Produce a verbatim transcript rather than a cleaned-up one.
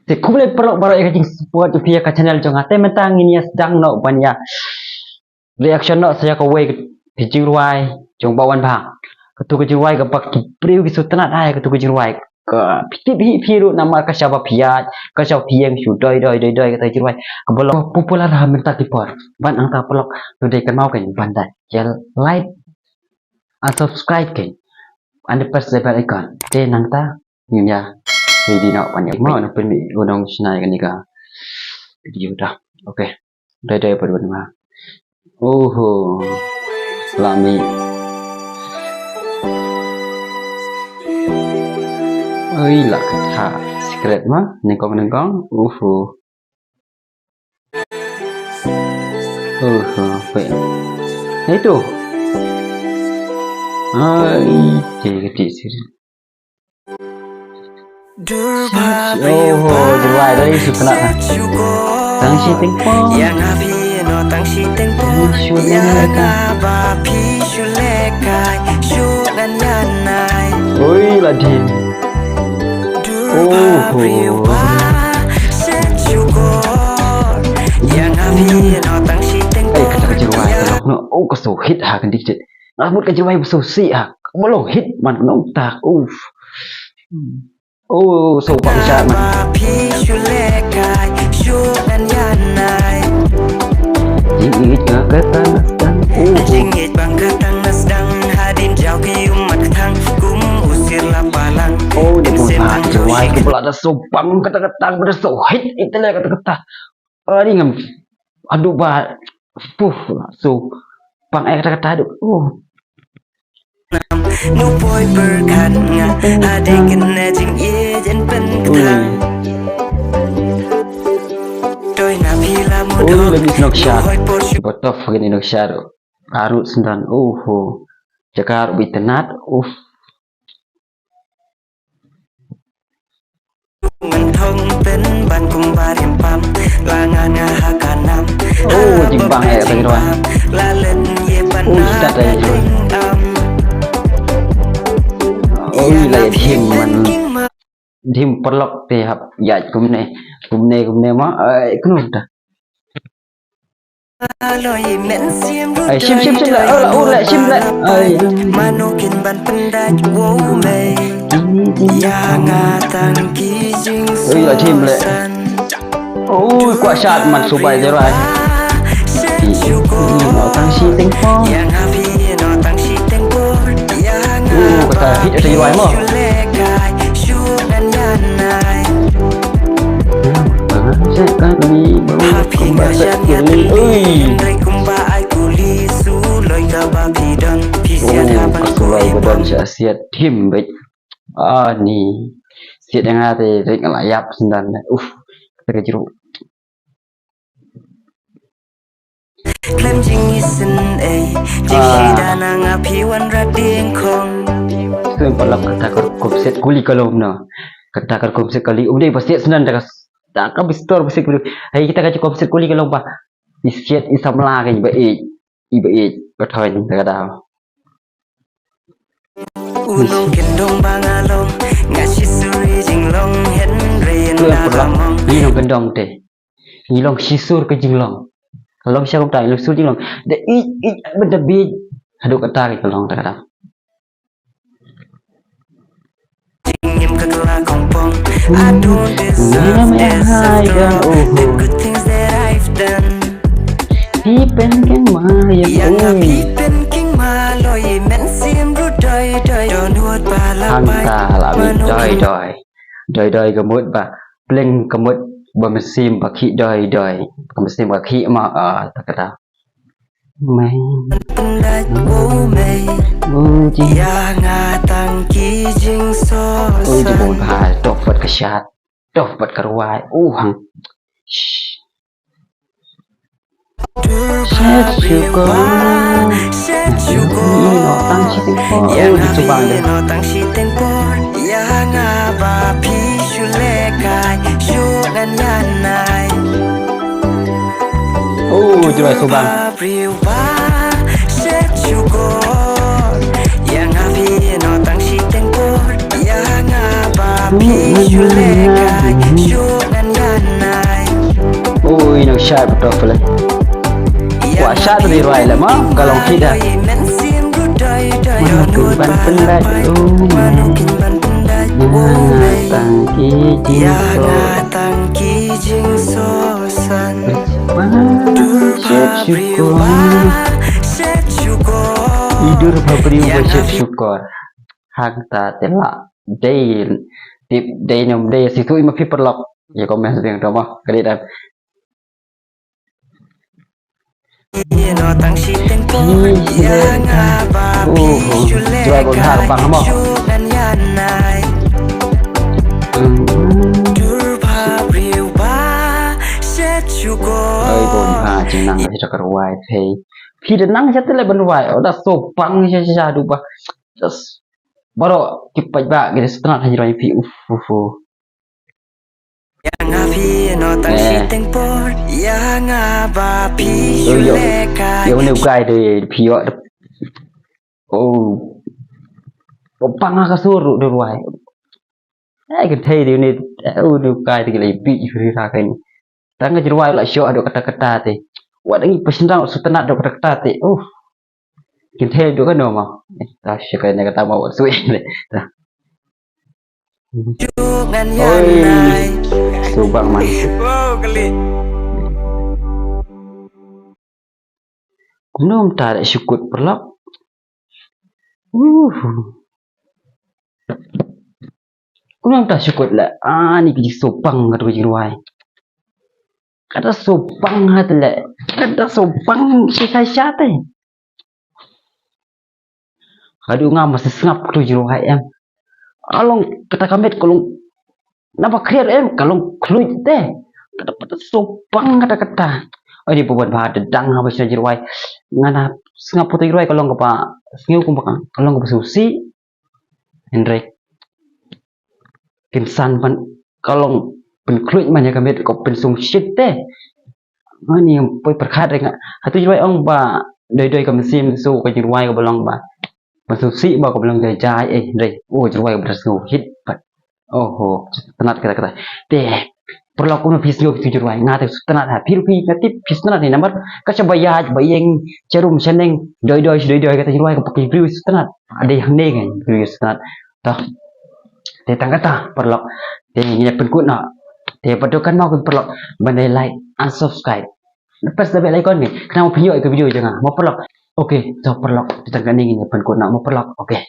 Te khublei paralok baroh ïa ka jingsupport jong phi ïa ka channel jong nga. Te mynta ngin ïa sdang noh ban ïa reaction noh sa ïa kawei ka jingrwai jong Bah Wanbha. Katu ka jingrwai kaba ki briew ki sngewtynnat ha katu ka jingrwai. Ka phi tip hi phi ruh namar ka shaba phi ïaid, ka shaba phi ïeng shu doi doi doi doi katu ka jingrwai. Kaba long popular ha mynta ki por. Ban nangta paralok to dei kynmaw kein ban da ïa like and subscribe kein. And press the bell icon. Te nangta ngin ïa ready noh ban ïa mo na pynmih u nongshna ïa kane ka video da. Okay. Dai dai pat ban ma. Oho. Lami. Oi la ka tha secret ma nyngkong nyngkong. Oho. Oho. Wait. Itu. Ai, jadi sih. Oho, jingrwai da i sngewtynnat. Tang shi teng pong. Tang shi teng pong. Oi, la ding. Oho. Ai, kata ka jingrwai ka lok noh. Oh, ka so hit ha ka dik jit. Nga mut ka jingrwai ba sngewsih ha. Ba long hit man ka nongtak. Uff. Hmm. Oh, so pang shat man. Jingïeit ba ka tang na sdang. Oh, oh. Oh, da pun ha jingrwai ka ba la da so pang kata kata ba da so hit ita le kata kata. Ari ngam. Aduh ba. Puh, so pang eh kata kata aduh. Oh. Ui, lagi snok shot. Botol fucking inok shot. Arut sendan. Oho. Jakar bi tenat. Uff. Ngan thong pyn ban kumba rim pam la nga nga ha ka nam. Oh, jingbang eh, tang ruan. La len ye ban. Oh, na start eh, ruan. Oi, la ye dhim man. Dhim paralok te hap ïaid kumne. Kumne, kumne ma. Ai, kunu ta. Ai, shim, shim, shim, la, oh, la, oh, la, shim, la. Ai. Oi, la, shim, la. Oh, kwah shot man subai je rai. Tang shi teng pong. Oh, kata hit ata rai mo. Ui. Oh, ka sulai ba don sha siat him beit. Ah, ni. Siat nga te rik la ïap sendan. Uf, kata ka jru. Klem jingïaseng ei, jingshida na nga phi wan rat dieng khong. Sngewbha lap kata ka rukom siat kuli ka long no. Kata ka rukom siat kuli um dei ba siat sendan da ka, da ka bistor ba siat kuli. Hai kita ka rukom siat kuli ka long ba. I siat i samla ka i ba i, i ba i ka thoin da ka daw. U nongkyndong ba nga long, nga shisuri jinglong hen rein da ka mong. Ni nongkyndong te. Ngi long shisur ka jinglong. Long sha kumta, long sur jinglong. Da i, i, ba da bi. Haduh kata ka long ta kata. Jingim ka kala kongpong. I don't deserve this after all the good things that I've done. Phi pen keng ma ya. Yang a phi pen keng ma loi men sim ru doi doi. Don hut ba la pai. Hangta la bi doi doi. Doi doi ka mut ba. Pleng ka mut ba mynsiem ba khih doi doi. Ka mynsiem ba khih ma, ah, ta kata. Mei. Mei. Ui, ji. Ui, ji bun bha, toh pat ka shad. Toh pat ka rwai. Uh, hang. Shh. Shet shuko. Shet shuko. Ui, no, tang shi ting ko. Ui, ji subang de. Tang shi ting ko. Ïa nga ba phi shu lehkai shu ngan ïa nai. Oh, jroi subang. Ba briew ba shet shu kor. Ïa nga phi no tang shi teng por. Ïa nga ba phi shu lehkai shu ngan Shai betul pele. Wah, shai tu di rwai le ma, ka long ki da. Mana kin ban pyndait, oh, mana kin ban pyndait, oh, tang ki jingso. Tang ki jingso san. Wah, shet syukur. Idur ba briew ba shet syukur. Hangta te la dei, dei, dei nyom dei si tu i ma phi paralok. Ïa comment sdang to ma, ka dei da. Phi shu leh kai. Oh, oh. Jua bun har bang mo. Hmm. Oi, bun ha, jing nang da sha ka rwai thei. Phi da nang sha te leh ban rwai. Oh, da so bang sha sha du ba. Just baroh ki paidbah ki da sngewtynnat ha jingïarap ïa phi. Uf, uf, uf. Ïa nga phi no tang shi teng por, ïa nga ba phi shu leh kai. Ïa une u guy de phi ïoh. Oh. Pang ha ka sur ruh de rwai. Eh, kynthei de une, eh, une u guy de ki la ïa bit ïa phi ra kai ni. Tang ka jingrwai la shoh haduh katta katta te. Wat ngi pa shynrang sngewtynnat haduh katta katta te. Oh. Kynthei haduh kano ma. Eh, ta shi kai ne kata ma wat sui. Ta. Oi. Subak man. Kumno mynta da shu kut paralok. Uh. Kumno mynta shu kut la. Ah, ni ki jingso pang ka tu ka jingrwai. Ka da so pang ha te le. Ka da so pang shi kai sha te. Haduh nga masih sngap ka tu jingrwai em. Ka long kata ka met ka long naba khriat em ka long khluit te. Kata pat so pang kata kata. Ai ni pawan ba da dang ha ba sha jingrwai. Nga na sngap ka tu jingrwai ka long kaba sngew kumba ka long kaba susi. Hynrei kin san ban ka long pynkhluit man ïa ka met ka pynsum shit te. Ani poi pyrkhat re nga. Hatu jingrwai ong ba doi doi ka mynsiem so ka jingrwai ka ba long ba. Ba so si ba ka ba long jai jai eh re. Oh jingrwai ba da sngew hit pat. Oh ho. Tnat kata kata. Te. Paralok kumno phi sngew phi tu jingrwai. Nga te tnat ha. Phi ruh phi nga tip phi tnat ni namar. Ka sha ba ïaid ba ïeng. Sharum shaneng. Doi doi doi doi kata jingrwai ka paki briew tnat. Ade hangne kan briew tnat. Toh. Te tang kata paralok. Te ngin ïa pynkut noh. Te pat to kynmaw ko paralok ban dei like and subscribe. Press the bell icon ni. Khnang ba phin ïoh ïa ka video jong nga. Mo paralok. Okay, to paralok. Te tang kane ngin ïa pynkut noh mo paralok. Okay.